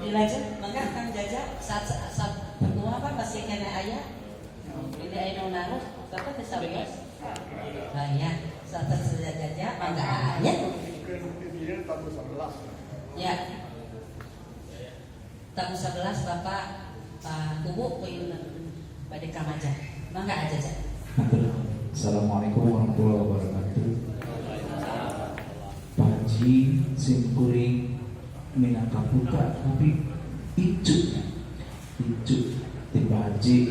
Dilanjut, mangga Kang Jaja saat saat kumaha, Pak, masih keneh aya? Ini aya nu naruh, Bapak teh sawios. Nah ya, saat saja Jaja, mangga ya. Tahun 11. Ya. Tamu 11 Bapak Pak Kubu Puyuna bade kamaja. Mangga aja, Jaja. Assalamualaikum warahmatullahi wabarakatuh. Pak Haji, sim kuring minangka putra tapi incu incu ti Pak Haji,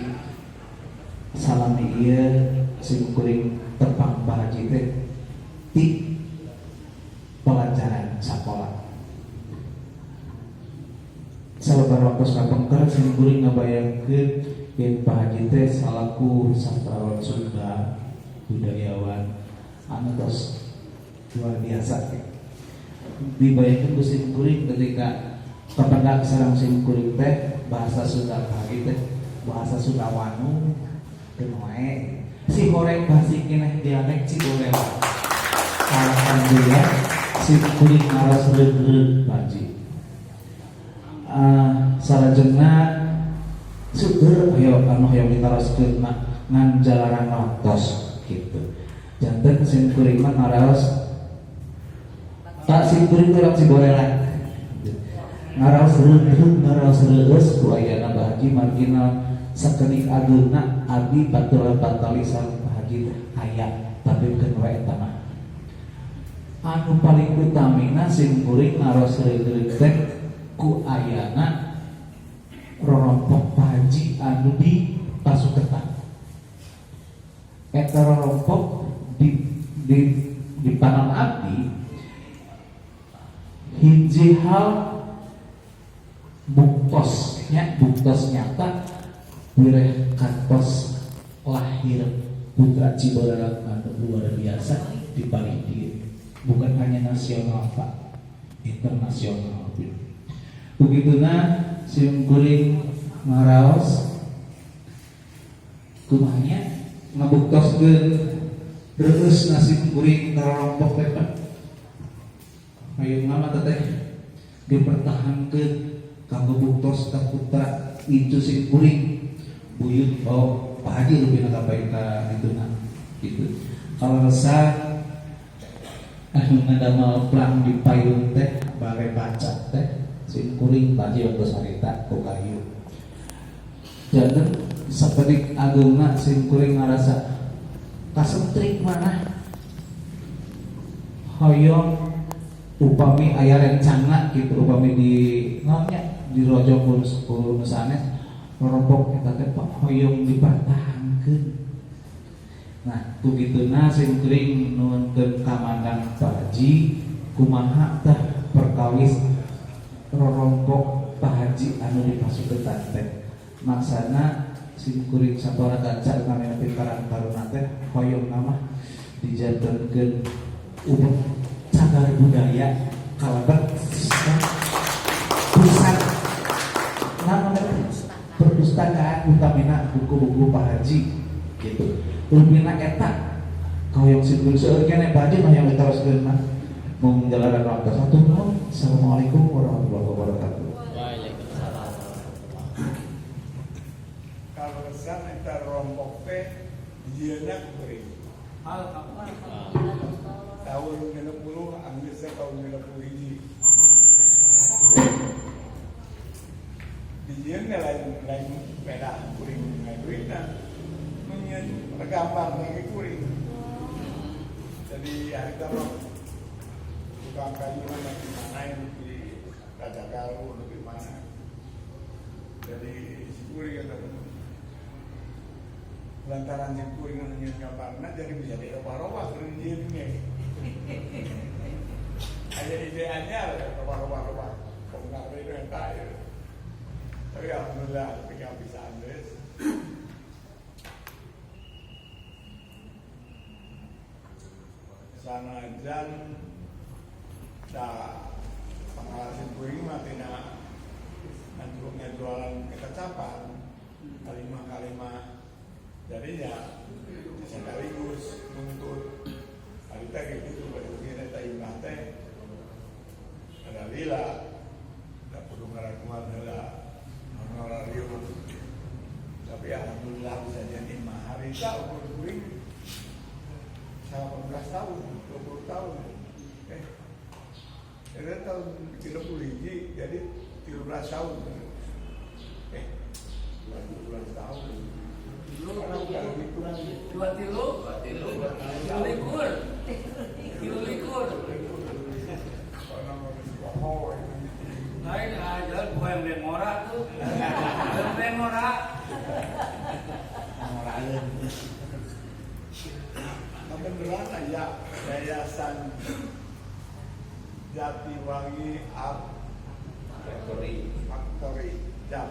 salami ieu sim kuring tepang Pak Haji teh ti pelajaran sekolah. Sabar waktu kapengker sim kuring ngabayangkeun yen Pak Haji teh salaku sastrawan Sunda, budayawan anu tos luar biasa. Dibayangkeun ku sim kuring ketika kependak sareng sim kuring teh bahasa Sunda Pak Haji teh bahasa Sunda wanu keun wae si horeng basi keneh dialek Cibolewa. Alhamdulillah sim kuring ngaras reug-reug Pak Haji. Salajengna seueur ayo anu hayang ditaroskeun mah ngan jalaran waktos gitu. Janten sim kuring mah ngaraos tak sim kuring urang Cibolewa ngaraos reug-reug, ngaraos reueus ku ayana Bah Haji, margina sakedik ageungna abdi baturan patali sareng Pak Haji teh aya, tapi keun we eta mah. Anu paling utamina sim kuring ngaraos reug-reug teh ku ayana rorompok Pak Haji anu di Pasuketan. Eta rorompok di panon abdi hiji hal buktos nya, buktos nyata wireh kantos lahir putra Cibolewa anu luar biasa di paling dieu, bukan hanya nasional, Pak, internasional. Begituna sim kuring ngaraos kumaha nya ngabuktoskeun reueus na sim kuring rorompok teh, Pak. Ayo nama teteh dipertahankeun kanggo buktos ka putra incu sim kuring, buyut. Oh, Pak Haji lebih nakapai ka dituna gitu. Kalau resah anu ngadamel plang di payun teh, balai baca teh, sim kuring Pak Haji waktu harita ku kayu. Janten sakedik agungna sim kuring ngarasa kasentrik mana hoyong upami aya rencana gitu, upami di naonnya dirojok ku nu sanes rorompok eta teh, Pak, hoyong dipertahankeun. Nah, ku kituna sim kuring nuhunkeun kamandang Pak Haji, kumaha tah perkawis rorompok Pak Haji anu di Pasuketan teh. Maksana sim kuring sapara kanca kami Karang Taruna teh hoyong nama dijantenkeun ubah cagar budaya kalebet pusat namanya perpustakaan, utamina buku-buku Pak Haji gitu. Lumina eta hoyong sim kuring. Seueur keneh Pak Haji mah yang diteruskeun mah, mung jalanan waktu satu. Assalamualaikum warahmatullahi wabarakatuh. Waalaikumsalam. Kalau kesan eta rompok teh dijieunna ku kuring. Tahun 60, anggeusna tahun 61. Dijieunna lain lain pedah kuring duitna. Nu nyieun gambar lagi kuring. Jadi harita mah tukang kayu nama di mana yang di Raja Galuh di mana. Jadi si kuring eta lantaran si kuring anu nyieun gambarna jadi bisa dirobah-robah kuring nyieun ge. Aya ide anyar robah-robah-robah. Pengaruh itu eta ya. Tapi alhamdulillah ketika bisa Andres. Sanajan da pengalasan kuring mah tina ngajualan kecapan kalimah-kalimah, jadi ya sekaligus nuntut hari teh kayak gitu. Pada begini teh imbah teh ada lila da kudu ngaraguan. tahun 31, jadi 13 tahun. 12 tahun. Karena udah gitu. 23, 23, 23. Karena mau bohong. Lain aja gua yang beli ngora tuh. Yang beli ngora. Ngoraeun. Tapi beneran aya Yayasan Jatiwangi Art Factory. Factory Jap.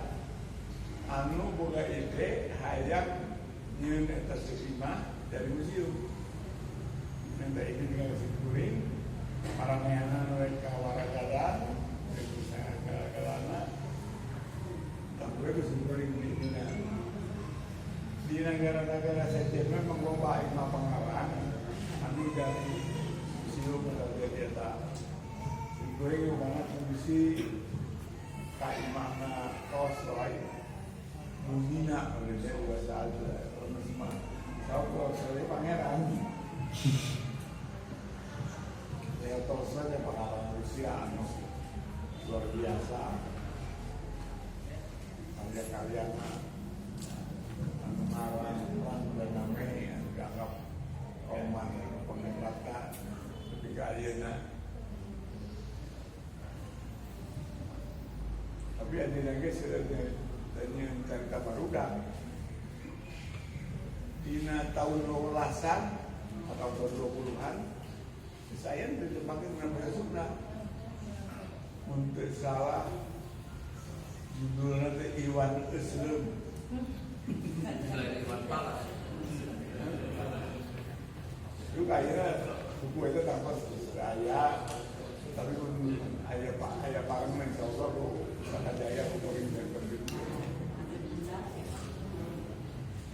Anu boga ide hayang nyieun eta imah dari museum. Minta ide dengan kuring, paranehanna mereka waragadan, bisa galana. Tapi gue kuring di dina. Di negara-negara sejen memang loba imah pangarang anu dari museum atau dari eta. Kuring banget fungsi ka imahna tos lain bumina oleh saya bahasa aja kalau semua saya saya pangeran Leo Tolstoy ya pengalaman Rusia anu luar biasa karya-karya anu ngarang perang dan namanya anu dianggap roman pengembarta ketika ayeuna. Tapi ada lagi sudah dan cerita barudak dina tahun 12-an atau tahun 20-an saya ditempatkan dengan bahasa Sunda. Untuk salah judulnya teh Iwan Islam. Selain Iwan Fals. Itu kayaknya buku itu tanpa saya, tapi pun ayah pak ayah pareng insya Allah lu Pusaka Jaya buku ini dan terbit.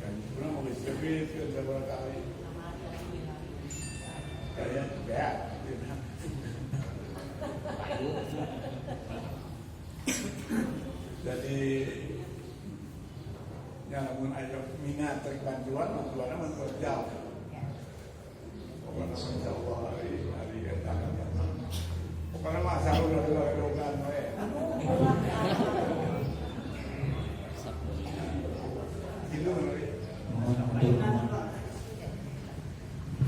Dan sebenarnya mau diserbit kan beberapa kali. Kayak ya, gitu. Jadi yang namun ayo minat terbantuan, bantuannya bantuan jauh. Pokoknya insya Allah hari hari eta. Pokoknya masa udah